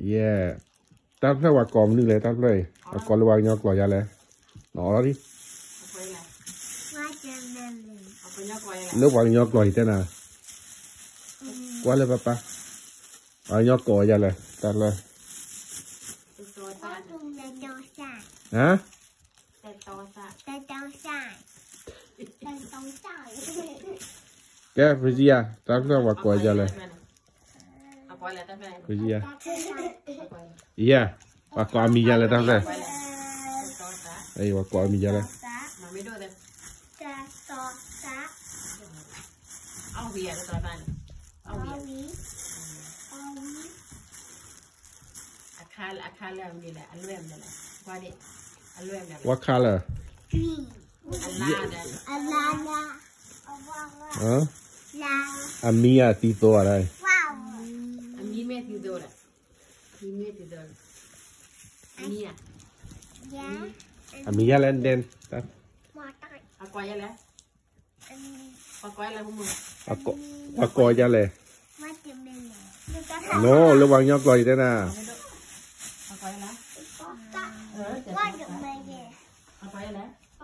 ယဲၢ်, တၢ်တဖျၢၣ်ပှၤကိးမနုၤလဲၣ်, တၢ်တဖျၢၣ်အံၤ ပှၤကိးလၢပှၤကညီကျိာ်ယၤလဲၣ်, နအီၣ်လီၤဒံး, လၢပှၤကညီကျိာ်ယၤတဲနၤ, ကွၢ်လၢပၢ်ပၢ်, ပှၤကညီကိးယၤလဲၣ်, တၢ်တဖျၢၣ်, ဟါ ကဲ ဖရံယါ, တၢ်တဖျၢၣ်ပှၤကိးယၤလဲၣ်, ဖရံယါ, ယဲၢ်, ပှၤကိးအမံၤယၤလဲၣ် တၢ်တဖျၢၣ်, ပှၤကိးအမံၤယၤလဲၣ်, What color? အမံၤအသံသိဧါ, အမံၤယၤလဲၣ်, ပှၤကိးယၤလဲၣ်, နီၤ လၢပှၤကညီကျိာ်ယၤတဲနၤ,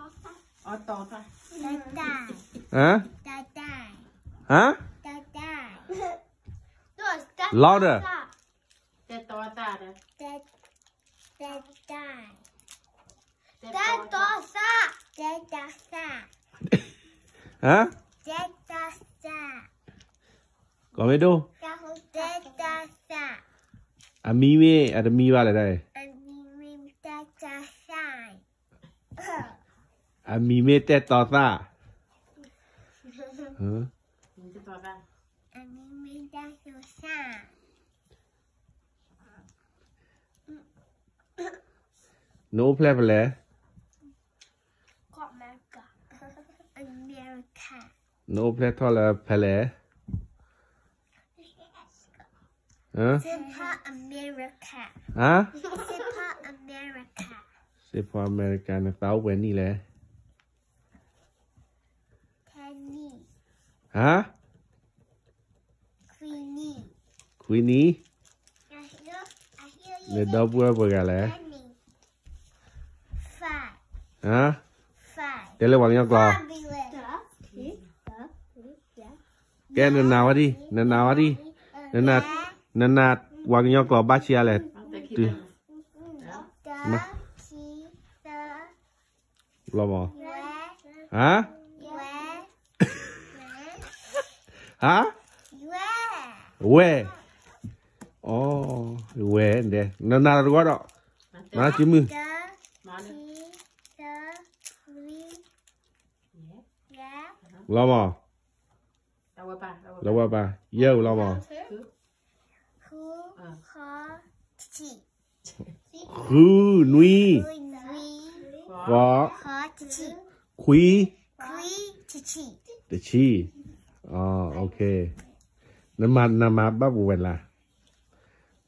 ဟါ, ဟါ, louder, ဟါ, ကိးမ့ၢ်ဒိၣ်, အမံၤမ့ၢ်အတမံၤဘၣ်လဲၣ်တၢ်အံၤ, အမံၤမ့ၢ်တဲတီသၣ်, နအိၣ်ဖျဲၣ်ဖဲလဲၣ်, နအိၣ်ဖျဲၣ်ထီၣ်လၢဖဲလဲၣ်, ဟါ, စ့ဖီအမဲရကၤ နသးအိၣ်ပှဲၤနံၣ်လဲၣ်, ဟါ, ခွံနံၣ်, နဒီပုၢ်ဝဲၢ်ပှဲၤဂၤလဲၣ်, ဟါ, တဲလၢပှၤကညီကျိာ်, ကဲ နနာ်ဝဲဒံး, နနာ်ဝဲဒံး, နနာ်, နနာ်ပှၤကညီကျိာ်ဘၣ်ဆံးအါလဲၣ်, လီၤမး, ဟါ, ဟါ, ဝဲၢ်, အိ, ဝဲၢ်ဒဲး နနာ်တဂီၢ်ဒီး, မၤစုမုၢ်, လီၤမး, လၢဝဲပၢ် ယဲၢ်ဧိၤလီၤမး, ဃု, နွံ, ဃိး, ခွံ, တဆံ, နမၤ နမၤဘၣ်ပှဲၤဝဲလၢ်,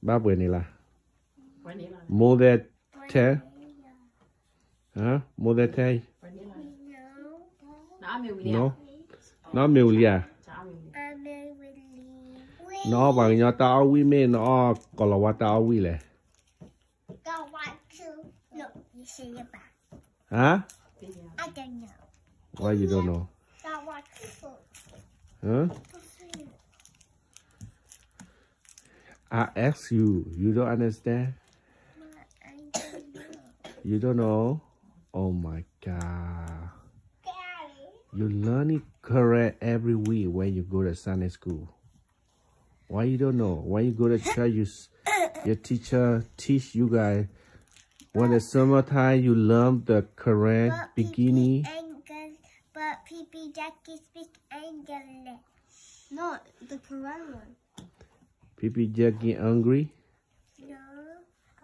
ဘၣ်ပှဲၤန့ၣ်လၢ်, more than ten, more than ten, နအီၣ်မ့ၤဝံၤလံဧါ, နအီၣ်ပှၤကညီတၢ်အီၣ်ဝံၣ်မ့ၢ် နအီၣ်ကီၤလၤဝါတၢ်အီၣ်ဝံၣ်လဲၣ်, ဟါ, why you don't know, huh, I ask you, you don't understand? You don't know? Oh my God. You learning Karen every week when you go to Sunday school. Why you don't know? When you go to church, you, s- your teacher teach you guys. When the summertime, you learn the Karen beginning. But P P Jackie speak English. No, the Karen one. P P Jackie angry? No,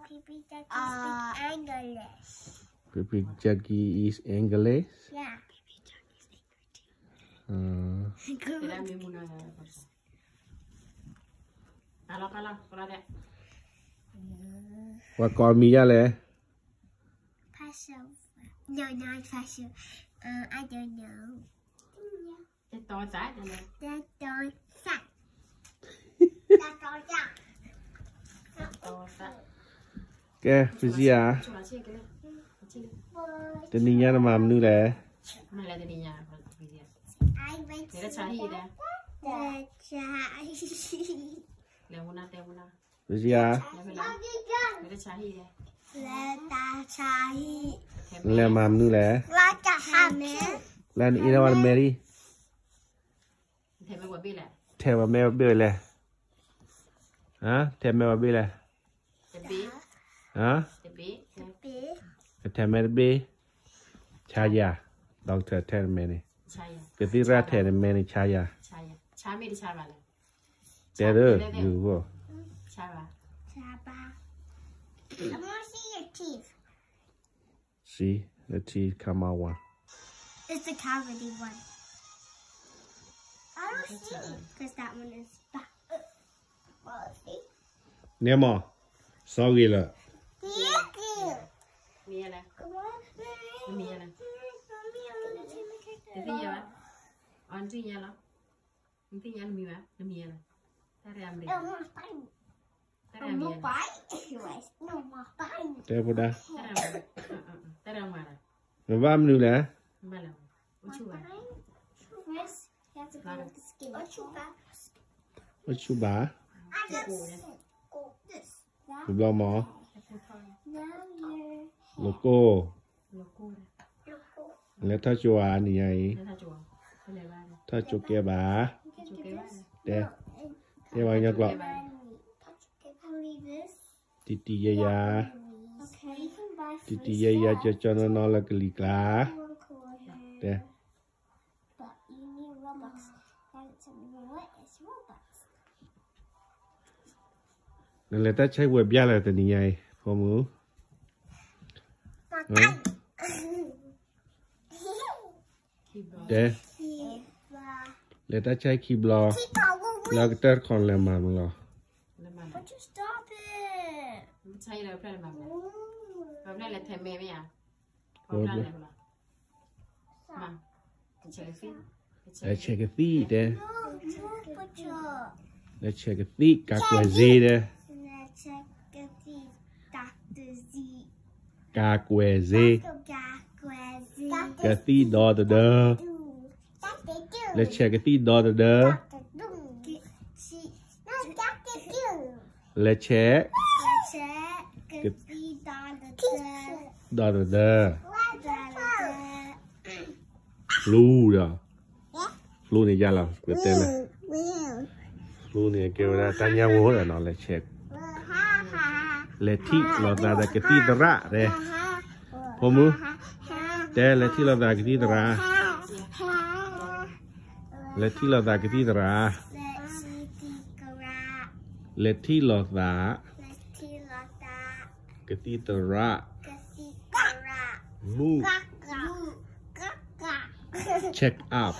P P Jackie speak English. P P Jackie is English? Yeah. Good. ပှၤကိးမံၤယၤလဲၣ်, Passion. No, not Passion. Uh, I don't know. တဲတီသၣ်, တဲတီသၣ်, တဲတီသၣ်. ကဲ ဖစံယၤ, တနံၤညါနမၤမနုၤလဲၣ်. ဖစံယၤ, နလဲၤမၤမနုၤလဲၣ်. လၢနအ့ၣ်ဒၣ်ဝဲနမဲာ်ဒံး, ထဲးဝဲမဲာ်ဘ့ၣ်လဲၣ်. ထဲးမဲာ်ဝဲဘ့ၣ်လဲၣ်. ကထဲးမဲာ်တဘ့ၣ်, ဆါယၤ, doctor ထဲးနမဲာ်န့ၣ်, ကသံၣ်ရၣ်ထဲးနမဲာ်န့ၣ် ဆါယၤ. တဲဒၢ ယူၤဘိ See, the teeth come out one. It's the cavity one. I don't see it because that one is back. နဲမး, စီဂ့ၤလၢာ်. မံၤယဲလဲၣ်, မံၤယဲလဲၣ်, တသ့ၣ်ညါဘၣ်, အီၤနသ့ၣ်ညါလီၤ, နသ့ၣ်ညါနမံၤဘၣ်, နမံၤယဲလဲၣ်, တၢ်ရၣ်မံၤ, တၢ်ရၣ်မံၤ, တဲဖိဒါ, တၢ်ရၣ်မံၤ, နဘၣ်မနုၤလဲၣ်. အိၣ်ဆူၣ်ဘၣ်, တဘျီမး, လိၤကိၢ်, လဲၤထီၣ်ကၠိဧါ နံၤညါအံၤ, ထီၣ်ကၠိကဲဘၣ်, တဲ, တဲပှၤကညီကျိာ်, တံတံယဲယၤ, တံတံယဲယၤ ကၠီကၠီနီၢ်နီၢ်လၢကလံၤကျါ, တဲ နလဲၤတၢ်ဆါဟံၣ်ဝဲဘၣ်လဲၣ်တနံၤညါအံၤ ဖိမုၣ်, တဲ, လဲၤတၢ်ဆါဟံၣ်ခံဘျီ, လၢကတၢၢ်တခီလဲၤမၤမးလီၤ. လဲၤဆဲးကသံၣ်တဲ, လဲၤဆဲးကသံၣ် ကးကွဲးစ့တဲ, ကးကွဲးစ့, ကသံၣ်ဒီတဒၢ, လဲၤဆဲးကသံၣ်ဒီတဒၢ, လဲၤဆဲး, ကသံၣ်ဒီတဒၢ, ဖျူဒီး, ဖျူန့ၣ်ယါလီၤ ပတဲလၢ, ဖျူန့ၣ်ကဲဝဲဒၣ်တၢ်ညၣ်ဝိဒီးနီၤ လဲၤဆဲး, လဲၤထံၣ်လိာ်သးဒီးကသံၣ်သရၣ်တဲ, ဖိမုၣ်, တဲလဲၤထံၣ်လိာ်သးကသံၣ်သရၣ်, လဲၤထံၣ်လိာ်သးကသံၣ်သရၣ်, လဲၤထံၣ်လိာ်သး, ကသံၣ်သရၣ်, မူ, check up,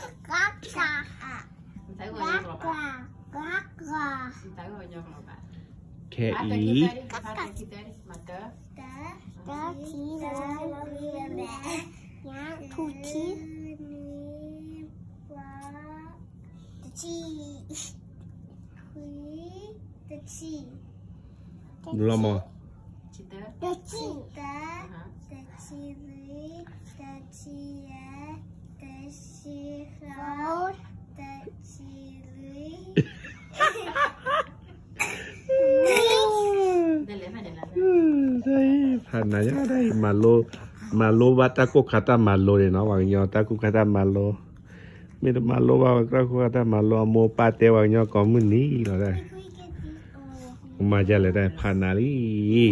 ခဲအံၤ, ဘျီမး, တဆံတၢ, တဆံလွံၢ်, တဆံယဲၢ်, တဆံဃိး, တဆံလွံၢ် ဖးနၤညါဒၣ်အံၤ, မၤလိဘၣ်တၢ်ကိၢ်ခါတၢ်မၤလိန့ၣ်နီၤ, ပှၤကညီတၢ်ကိၢ်ခါတၢ်မၤလိ, မ့ၢ်တမၤလိဘၣ်ပှၤတၢ်ကိၢ်ခါတၢ်မၤလိ အမိၢ်ပၢ်တဲပှၤကညီကိးမုၢ်နံၤလီၤ, မၤဒ်လဲၣ်တၢ်ဖးနၤလံ.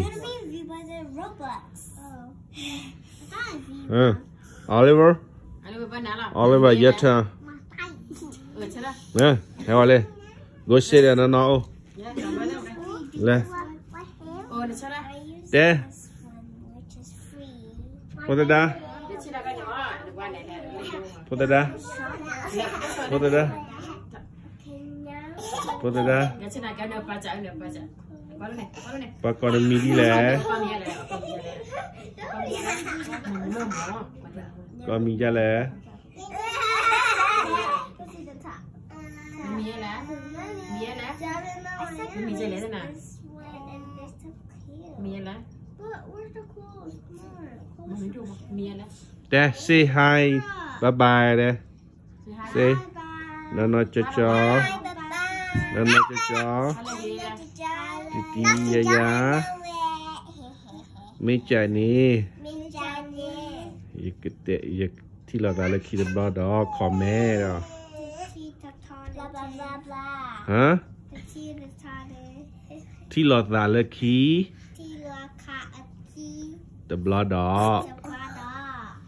Oliver, Oliver, your turn. ဟဲဝဲလဲၣ်, ဂိၢ်စ့ဒီးနီၢ်နီၢ်အိၣ်, လဲၣ်, တဲ, ဖိသဒါ, ဖိသဒါ, ဖိသဒါ, ဖိသဒါ, ပှၤကိးနမံၤဒ်လဲၣ်, ကိးမံၤဒ်လဲၣ်. မံၤလဲၣ်, မံၤလဲၣ်, မံၤလဲၣ်, မံၤလဲၣ်, တဲ say hi, bye bye တဲ, say နီၢ်နီၢ်ကၠီကၠီ, နီၢ်နီၢ်ကၠီကၠီ, တံတံယါယါ, မ့ၢ်ကန့ၣ်, ယထံၣ်လိာ်သးလၢခံတဘျီဒီး comment ဒီး ထံၣ်လိာ်သးလၢ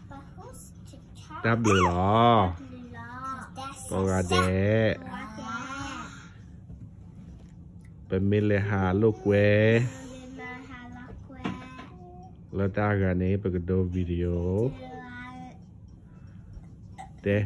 ခံ တဘျီဒီး တၢ်ဘျုးလီၤ. ကိးဂၤဒဲး, ပမ့ၢ်လဲၤဟးလိာ်ကွဲ လၢတၢ်ဂၤန့ၣ် ပကဒိ video တဲ